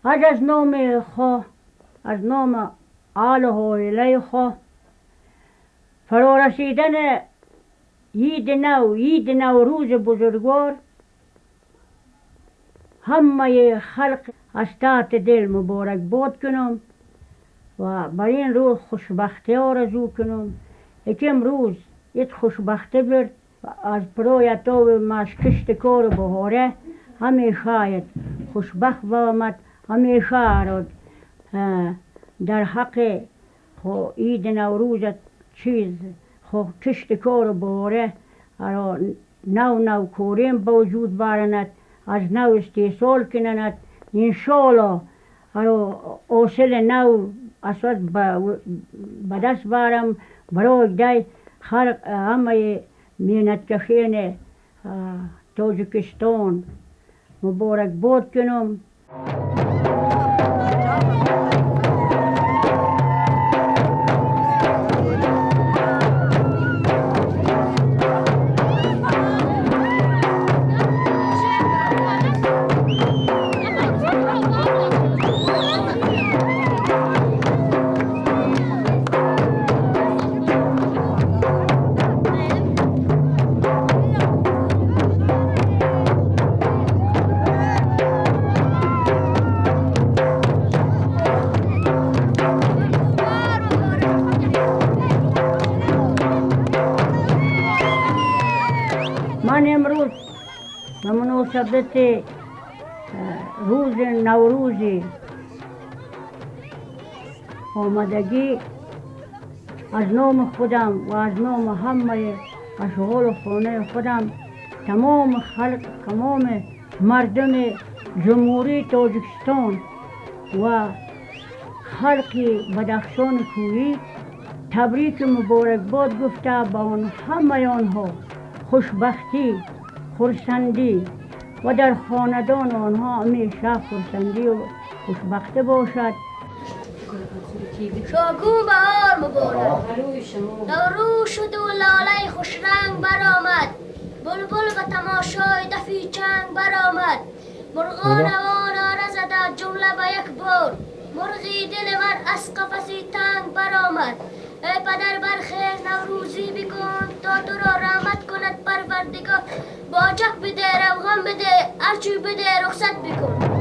از نام خواه، از نام آل و خواه فرارسیدن عید نو، عید نوروز بزرگوار همه خلق از تحت دل مبارک باد کنم و بر این روز خوشبختی آرزو کنم. یک امروز یک خوشبختی برد از پرای تو ماش کشت کار بهاره همیشه خوشبخت آمد، همیشه در حق عید نوروز چیز خو کشت کار بهاره نو نو کوریم به وجود بارند، از نو استیصال کنند، انشالله حاصل نو اساس به دست بارم برای دی خلق همه محنتکشین تاجیکستان مبارک باد کنم. من امروز به مناسبت روز نوروز آمدگی از نام خودم و از نام همه اشغال خانه خودم تمام خلق، تمام مردم جمهوری تاجیکستان و خلق بدخشان کوهی تبریک مبارکباد گفته به آن همه آنها خوشبختی، خرسندی و در خاندان آنها همیشه خرسندی و خوشبختی باشد. شاگون بهار مبارک، نوروز شد و لاله خوش رنگ برآمد، بلبل به تماشای دفی چنگ برآمد، مرغان آوانه زده جمله به یک بار، مرغی دل من از قفسی تنگ برآمد. ای پدر برخیز نوروزی بکن تا تو را رحمت کند پروردگار، باجک بده، روغن بده، هرچی بده رخصت بکن.